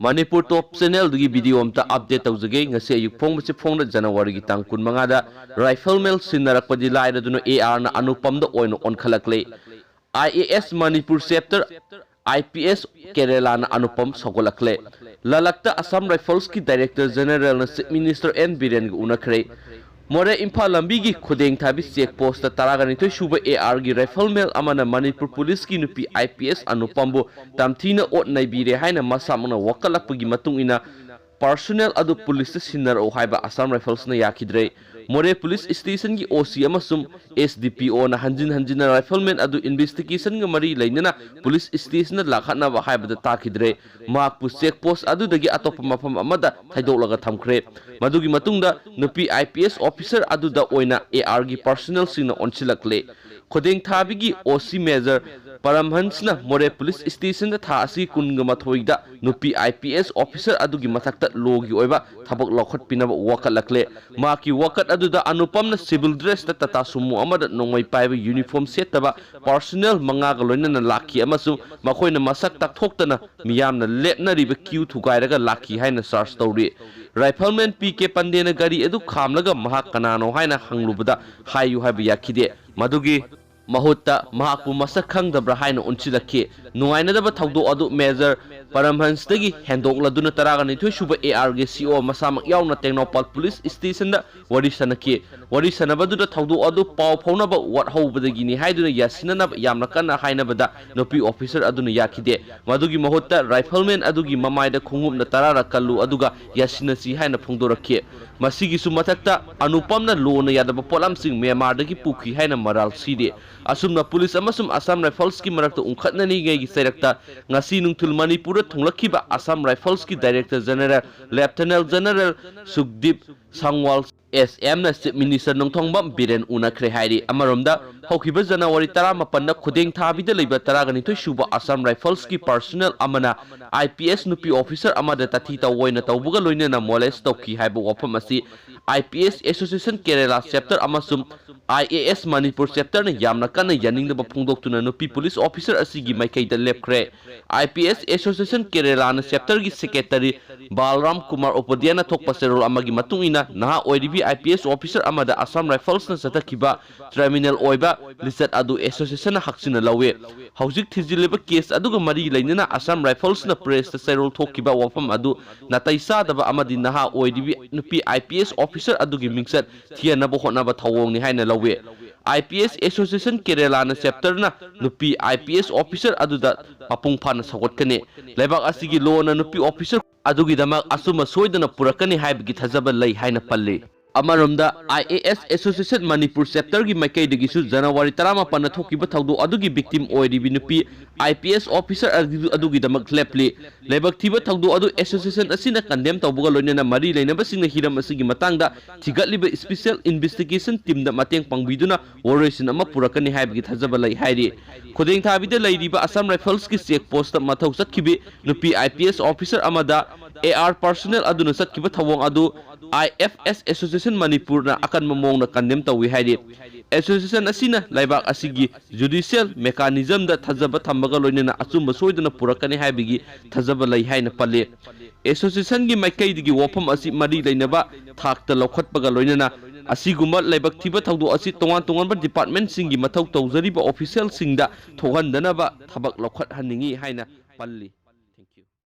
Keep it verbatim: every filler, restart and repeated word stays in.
ꯃꯅꯤꯄꯨꯔ ꯇꯣꯞ ꯆꯦꯅꯦꯜꯗꯒꯤ video ꯑꯝꯇ update ꯇꯧꯖꯒꯦ꯫ ꯉꯁꯤ ꯑꯌꯨꯛ ꯐꯣꯡꯕꯁꯤ ꯐꯣꯡꯅ ꯖꯅꯋꯥꯔꯤꯒꯤ ꯇꯥꯡ ꯀꯨꯟꯃꯉꯥꯗ ꯔꯥꯏꯐꯜꯃꯦꯟ ꯁꯤꯟꯅꯔꯛꯄꯗꯤ ꯂꯥꯏꯔꯗꯨꯅ ꯑꯦ ꯑꯥꯔꯅ ꯑꯅꯨꯄꯝꯗ ꯑꯣꯏꯅ ꯑꯣꯟꯈꯠꯂꯛꯂꯦ꯫ I A S Manipur chapter, I P S ꯀꯦꯔꯦꯂꯥꯅ ꯑꯅꯨꯄꯝ ꯁꯧꯒꯠꯂꯛꯂꯦ꯫ ꯂꯂꯛꯇ ꯑꯁꯥꯝ ꯔꯥꯏꯐꯜꯁꯀꯤ ꯗꯥꯏꯔꯦꯛꯇꯔ ꯖꯦꯅꯦꯔꯦꯜꯅ ꯆꯤꯐ ꯃꯤꯅꯤꯁꯇꯔ ꯑꯦꯟ ꯕꯤꯔꯦꯟꯒ ꯎꯅꯈ꯭ꯔꯦ꯫ ꯃꯣꯔꯦ ꯏꯝꯐꯥꯜ ꯂꯝꯕꯤꯒꯤ ꯈꯨꯗꯦꯡꯊꯥꯕꯤ ꯆꯦꯛ ꯄꯣꯁꯇ ꯇꯔꯥꯒ ꯅꯤꯊꯣꯏ ꯁꯨꯕ ꯑꯦ ꯑꯥꯔꯒꯤ ꯔꯥꯏꯐꯜꯃꯦꯟ ꯑꯃꯅ ꯃꯅꯤꯄꯨꯔ ꯄꯨꯂꯤꯁꯀꯤ ꯅꯨꯄꯤ ꯑꯥꯏ ꯄꯤ ꯑꯦꯁ ꯑꯅꯨꯄꯝꯕꯨ ꯇꯝꯊꯤꯅ ꯑꯣꯠ ꯅꯩꯕꯤꯔꯦ ꯍꯥꯏꯅ ꯃꯁꯥꯃꯛꯅ ꯋꯥꯀꯠꯂꯛꯄꯒꯤ ꯃꯇꯨꯡ ꯏꯟꯅ ꯄꯥꯔꯁꯣꯅꯦꯜ ꯑꯗꯨ ꯄꯨꯂꯤꯁꯇ ꯁꯤꯟꯅꯔꯛꯎ ꯍꯥꯏꯕ ꯑꯁꯥꯝ ꯔꯥꯏꯐꯜꯁꯅ ꯌꯥꯈꯤꯗ꯭ꯔꯦ꯫ ꯃꯣꯔꯦ ꯄꯨꯂꯤꯁ ꯁ꯭ꯇꯦꯁꯟꯒꯤ ꯑꯣ ꯁꯤ ꯑꯃꯁꯨꯡ ꯑꯦꯁ ꯗꯤ ꯄꯤ ꯑꯣꯅ ꯍꯟꯖꯤꯟ ꯍꯟꯖꯤꯟꯅ ꯔꯥꯏꯐꯜꯃꯦꯟ ꯑꯗꯨ ꯏꯟꯚꯦꯁꯇꯤꯒꯦꯁꯟꯒ ꯃꯔꯤ ꯂꯩꯅꯅ ꯄꯨꯂꯤꯁ ꯁ꯭ꯇꯦꯁꯟꯗ ꯂꯥꯛꯍꯠꯅꯕ ꯍꯥꯏꯕꯗ ꯇꯥꯈꯤꯗ꯭ꯔꯦ꯫ ꯃꯍꯥꯛꯄꯨ ꯆꯦꯛ ꯄꯣꯁ ꯑꯗꯨꯗꯒꯤ ꯑꯇꯣꯞꯄ ꯃꯐꯝ ꯑꯃꯗ ꯊꯩꯗꯣꯛꯂꯒ ꯊꯝꯈ꯭ꯔꯦ꯫ ꯃꯗꯨꯒꯤ ꯃꯇꯨꯡꯗ ꯅꯨꯄꯤ ꯑꯥꯏ ꯄꯤ ꯑꯦꯁ ꯑꯣꯐꯤꯁꯔ ꯑꯗꯨꯗ ꯑꯣꯏꯅ ꯑꯦ ꯑꯥꯔꯒꯤ ꯄꯥꯔꯁꯣꯅꯦꯜꯁꯤꯡꯅ ꯑꯣꯟꯁꯤꯜꯂꯛꯂꯦ꯫ ꯈꯨꯗꯦꯡ ꯊꯥꯕꯤꯒꯤ ꯑꯣ ꯁꯤ ꯃꯦꯖꯔ ꯄꯔꯝꯍꯟꯁꯅ ꯃꯣꯔꯦ ꯄꯨꯂꯤꯁ ꯁ꯭ꯇꯦꯁꯟꯗ ꯊꯥ ꯑꯁꯤꯒꯤ ꯀꯨꯟꯒ ꯃꯥꯊꯣꯏꯗ ꯅꯨꯄꯤ ꯑꯥꯏ ꯄꯤ ꯑꯦꯁ ꯑꯣꯐꯤꯁꯔ ꯑꯗꯨꯒꯤ ꯃꯊꯛꯇ ꯂꯣꯒꯤ ꯑꯣꯏꯕ ꯊꯕꯛ ꯂꯧꯈꯠꯄꯤꯅꯕ ꯋꯥꯀꯠꯂꯛꯂꯦ꯫ ꯃꯍꯥꯛꯀꯤ ꯋꯥꯀꯠ ꯑꯗꯨꯗ ꯑꯅꯨꯄꯝꯅ ꯁꯤꯚꯤꯜ ꯗ꯭ꯔꯦꯁꯇ ꯇꯥꯇꯥ ꯁꯨꯃꯣ ꯑꯃꯗ ꯅꯣꯡꯃꯩ ꯄꯥꯏꯕ ꯌꯨꯅꯤꯐꯣꯔꯝ ꯁꯦꯠꯇꯕ ꯄꯥꯔꯁꯣꯅꯦꯜ ꯃꯉꯥꯒ ꯂꯣꯏꯅꯅ ꯂꯥꯛꯈꯤ ꯑꯃꯁꯨꯡ ꯃꯈꯣꯏꯅ ꯃꯁꯛ ꯇꯥꯛꯊꯣꯛꯇꯅ ꯃꯤꯌꯥꯝꯅ ꯂꯦꯞꯅꯔꯤꯕ ꯀ꯭ꯌꯨ ꯊꯨꯒꯥꯏꯔꯒ ꯂꯥꯛꯈꯤ ꯍꯥꯏꯅ ꯆꯥꯔꯖ ꯇꯧꯔꯤ꯫ ꯔꯥꯏꯐꯜꯃꯦꯟ ꯄꯤ ꯀꯦ ꯄꯟꯗꯦꯅ ꯒꯥꯔꯤ ꯑꯗꯨ ꯈꯥꯝꯂꯒ ꯃꯍꯥꯛ ꯀꯅꯥꯅꯣ ꯍꯥꯏꯅ ꯍꯪꯂꯨꯕꯗ ꯍꯥꯏꯌꯨ ꯍꯥꯏꯕ ꯌꯥꯈꯤꯗꯦ꯫ ꯃꯗꯨꯒꯤ ꯃꯍꯨꯠꯇ ꯃꯍꯥꯛꯄꯨ ꯃꯁꯛ ꯈꯪꯗꯕ꯭ꯔꯥ ꯍꯥꯏꯅ ꯑꯣꯟꯁꯤꯜꯂꯛꯈꯤ꯫ ꯅꯨꯡꯉꯥꯏꯅꯗꯕ ꯊꯧꯗꯣꯛ ꯑꯗꯨ ꯃꯦꯖꯔ ꯄꯔꯝꯍꯟꯁꯇꯒꯤ ꯍꯦꯟꯗꯣꯛꯂꯗꯨꯅ ꯇꯔꯥꯒ ꯅꯤꯊꯣꯏ ꯁꯨꯕ ꯑꯦ ꯑꯥꯔꯒꯤ ꯁꯤ ꯑꯣ ꯃꯁꯥꯃꯛ ꯌꯥꯎꯅ ꯇꯦꯡꯅꯧꯄꯜ ꯄꯨꯂꯤꯁ ꯁ꯭ꯇꯦꯁꯟꯗ ꯋꯥꯔꯤ ꯁꯥꯟꯅꯈꯤ꯫ ꯋꯥꯔꯤ ꯁꯥꯟꯅꯕꯗꯨꯗ ꯊꯧꯗꯣꯛ ꯑꯗꯨ ꯄꯥꯎ ꯐꯥꯎꯅꯕ ꯋꯥꯠꯍꯧꯕꯗꯒꯤꯅꯤ ꯍꯥꯏꯗꯨꯅ ꯌꯥꯁꯤꯟꯅꯅꯕ ꯌꯥꯝꯅ ꯀꯟꯅ ꯍꯥꯏꯅꯕꯗ ꯅꯨꯄꯤ ꯑꯣꯐꯤꯁꯔ ꯑꯗꯨꯅ ꯌꯥꯈꯤꯗꯦ꯫ ꯃꯗꯨꯒꯤ ꯃꯍꯨꯠꯇ ꯔꯥꯏꯐꯜꯃꯦꯟ ꯑꯗꯨꯒꯤ ꯃꯃꯥꯏꯗ ꯈꯣꯡꯎꯞꯅ ꯇꯔꯥꯔꯛ ꯀꯜꯂꯨ ꯑꯗꯨꯒ ꯌꯥꯁꯤꯟꯅꯁꯤ ꯍꯥꯏꯅ ꯐꯣꯡꯗꯣꯔꯛꯈꯤ꯫ ꯃꯁꯤꯒꯤꯁꯨ ꯃꯊꯛꯇ ꯑꯅꯨꯄꯝꯅ ꯂꯣꯅ ꯌꯥꯗꯕ ꯄꯣꯠꯂꯝꯁꯤꯡ ꯃ꯭ꯌꯥꯟꯃꯥꯔꯗꯒꯤ ꯄꯨꯈꯤ ꯍꯥꯏꯅ ꯃꯔꯥꯜ ꯁꯤꯔꯤ꯫ ꯑꯁꯨꯝꯅ ꯄꯨꯂꯤꯁ ꯑꯃꯁꯨꯡ ꯑꯁꯥꯝ ꯔꯥꯏꯐꯜꯁꯀꯤ ꯃꯔꯛꯇ ꯎꯪꯈꯠꯅꯔꯤꯉꯩꯒꯤ ꯆꯩꯔꯛꯇ ꯉꯁꯤ ꯅꯨꯡꯊꯤꯜ ꯃꯅꯤꯄꯨꯔꯗ ꯊꯨꯡꯂꯛꯈꯤꯕ ꯑꯁꯥꯝ ꯔꯥꯏꯐꯜꯁꯀꯤ ꯗꯥꯏꯔꯦꯛꯇꯔ ꯖꯦꯅꯦꯔꯦꯜ ꯂꯦꯐꯇꯤꯅꯦꯟ ꯖꯦꯅꯦꯔꯦꯜ ꯁꯨꯈꯗꯤꯞ ꯁꯪꯋꯥꯜ ꯑꯦꯁ ꯑꯦꯝꯅ Chief Minister ꯅꯣꯡꯊꯣꯡꯕꯝ ꯕꯤꯔꯦꯟ ꯎꯅꯈ꯭ꯔꯦ ꯍꯥꯏꯔꯤ꯫ ꯑꯃꯔꯣꯝꯗ, ꯍꯧꯈꯤꯕ January ꯇꯔꯥꯃꯥꯄꯟꯗ ꯈꯨꯗꯦꯡ ꯊꯥꯕꯤꯗ ꯂꯩꯕ ꯇꯔꯥꯒ ꯅꯤꯊꯣꯏ ꯁꯨꯕ Assam Riflesꯀꯤ personnel ꯑꯃꯅ I P S ꯅꯨꯄꯤ officer ꯑꯃꯗ ꯇꯥꯊꯤ ꯇꯧꯑꯣꯏꯅ ꯇꯧꯕꯒ ꯂꯣꯏꯅꯅ molest ꯇꯧꯈꯤ ꯍꯥꯏꯕ ꯋꯥꯐꯝ ꯑꯁꯤ I P S Association Kerala chapter ꯑꯃꯁꯨꯡ I A S Manipur chapterꯅ ꯌꯥꯝꯅ ꯀꯟꯅ ꯌꯥꯅꯤꯡꯗꯕ ꯐꯣꯡꯗꯣꯛꯇꯨꯅ ꯅꯨꯄꯤ police officer ꯑꯁꯤꯒꯤ ꯃꯥꯏꯀꯩꯗ ꯂꯦꯞꯈ꯭ꯔꯦ꯫ I P S Association Keralana chapterꯒꯤ secretary ꯕꯥꯜꯔꯥꯝ Kumar ꯎꯄꯥꯙ꯭ꯌꯥꯌꯅ ꯊꯣꯛꯄ ꯆꯦꯔꯣꯜ ꯑꯃꯒꯤ ꯃꯇꯨꯡ ꯏꯟꯅ, ꯅꯍꯥ ꯑꯣꯏꯔꯤꯕꯤ I P S officer ꯑꯃꯗ Assam Riflesꯅ ꯆꯠꯊꯈꯤꯕ criminal ꯑꯣꯏꯕ ꯂꯤꯆꯠ ꯑꯗꯨ associationꯅ ꯍꯛꯆꯤꯟꯅ ꯂꯧꯏ꯫ ꯍꯧꯖꯤꯛ ꯊꯤꯖꯤꯜꯂꯤꯕ case ꯑꯗꯨꯒ ꯃꯔꯤ ꯂꯩꯅꯅ Assam Riflesꯅ pressꯇ ꯆꯦꯔꯣꯜ ꯊꯣꯛꯈꯤꯕ ꯋꯥꯐꯝ ꯑꯗꯨ ꯅꯥꯇꯩ ꯆꯥꯗꯕ ꯑꯃꯗꯤ ꯅꯍꯥ ꯑꯣꯏꯔꯤꯕꯤ ꯅꯨꯄꯤ I P S officer ꯑꯗꯨꯒꯤ ꯃꯤꯡꯆꯠ ꯊꯤꯍꯟꯅꯕ ꯍꯣꯠꯅꯕ ꯊꯧꯑꯣꯡꯅꯤ ꯍꯥꯏꯅ ꯂꯧꯏ꯫ I P S Association Keralana chapterꯅ ꯅꯨꯄꯤ I P S officer ꯑꯗꯨꯗ ꯃꯄꯨꯡ ꯐꯥꯅ ꯁꯧꯒꯠꯀꯅꯤ꯫ ꯂꯩꯕꯥꯛ ꯑꯁꯤꯒꯤ lawꯅ ꯅꯨꯄꯤ officer ꯑꯗꯨꯒꯤꯗꯃꯛ ꯑꯆꯨꯝꯕ ꯁꯣꯏꯗꯅ ꯄꯨꯔꯛꯀꯅꯤ ꯍꯥꯏꯕꯒꯤ ꯊꯥꯖꯕ ꯂꯩ ꯍꯥꯏꯅ ꯄꯜꯂꯤ꯫ ꯑꯃꯔꯣꯝꯗ, I A S Association Manipur chapterꯒꯤ ꯃꯥꯏꯀꯩꯗꯒꯤꯁꯨ January ꯇꯔꯥꯃꯥꯄꯟꯗ ꯊꯣꯛꯈꯤꯕ ꯊꯧꯗꯣꯛ ꯑꯗꯨꯒꯤ victim ꯑꯣꯏꯔꯤꯕꯤ ꯅꯨꯄꯤ I P S officer ꯑꯗꯨ-, ꯑꯗꯨꯒꯤꯗꯃꯛ ꯂꯦꯞꯂꯤ꯫ ꯂꯥꯏꯕꯛ ꯊꯤꯕ ꯊꯧꯗꯣꯛ ꯑꯗꯨ association ꯑꯁꯤꯅ condemn ꯇꯧꯕꯒ ꯂꯣꯏꯅꯅ ꯃꯔꯤ ꯂꯩꯅꯕꯁꯤꯡꯅ ꯍꯤꯔꯝ ꯑꯁꯤꯒꯤ ꯃꯇꯥꯡꯗ ꯊꯤꯒꯠꯂꯤꯕ special investigation teamꯗ ꯃꯇꯦꯡ ꯄꯥꯡꯕꯤꯗꯨꯅ ꯋꯥꯔꯣꯏꯁꯤꯟ ꯑꯃ ꯄꯨꯔꯛꯀꯅꯤ ꯍꯥꯏꯕꯒꯤ ꯊꯥꯖꯕ ꯂꯩ ꯍꯥꯏꯔꯤ꯫ ꯈꯨꯗꯦꯡ ꯊꯥꯕꯤꯗ ꯂꯩꯔꯤꯕ Assam Riflesꯀꯤ check postꯇ ꯃꯊꯧ ꯆꯠꯈꯤꯕꯤ ꯅꯨꯄꯤ I P S officer ꯑꯃꯗ A R personnel ꯑꯗꯨꯅ ꯆꯠꯈꯤꯕ ꯊꯧꯑꯣꯡ ꯑꯗꯨ I F S Association Manipurꯅ ꯑꯀꯟꯕ ꯃꯑꯣꯡꯗ condemn ꯇꯧꯏ ꯍꯥꯏꯔꯤ꯫ Association ꯑꯁꯤꯅ ꯂꯩꯕꯥꯛ ꯑꯁꯤꯒꯤ judicial mechanismꯗ ꯊꯥꯖꯕ ꯊꯝꯕꯒ ꯂꯣꯏꯅꯅ ꯑꯆꯨꯝꯕ ꯁꯣꯏꯗꯅ ꯄꯨꯔꯛꯀꯅꯤ ꯍꯥꯏꯕꯒꯤ ꯊꯥꯖꯕ ꯂꯩ ꯍꯥꯏꯅ ꯄꯜꯂꯤ꯫ Associationꯒꯤ ꯃꯥꯏꯀꯩꯗꯒꯤ ꯋꯥꯐꯝ ꯑꯁꯤ ꯃꯔꯤ ꯂꯩꯅꯕ ꯊꯥꯛꯇ ꯂꯧꯈꯠꯄꯒ ꯂꯣꯏꯅꯅ ꯑꯁꯤꯒꯨꯝꯕ ꯂꯥꯏꯕꯛ ꯊꯤꯕ ꯊꯧꯗꯣꯛ ꯑꯁꯤ ꯇꯣꯉꯥꯟ ꯇꯣꯉꯥꯟꯕ departmentꯁꯤꯡꯒꯤ ꯃꯊꯧ ꯇꯧꯖꯔꯤꯕ officialꯁꯤꯡꯗ ꯊꯣꯛꯍꯟꯗꯅꯕ ꯊꯕꯛ ꯂꯧꯈꯠꯍꯟꯅꯤꯡꯏ ꯍꯥꯏꯅ ꯄꯜꯂꯤ꯫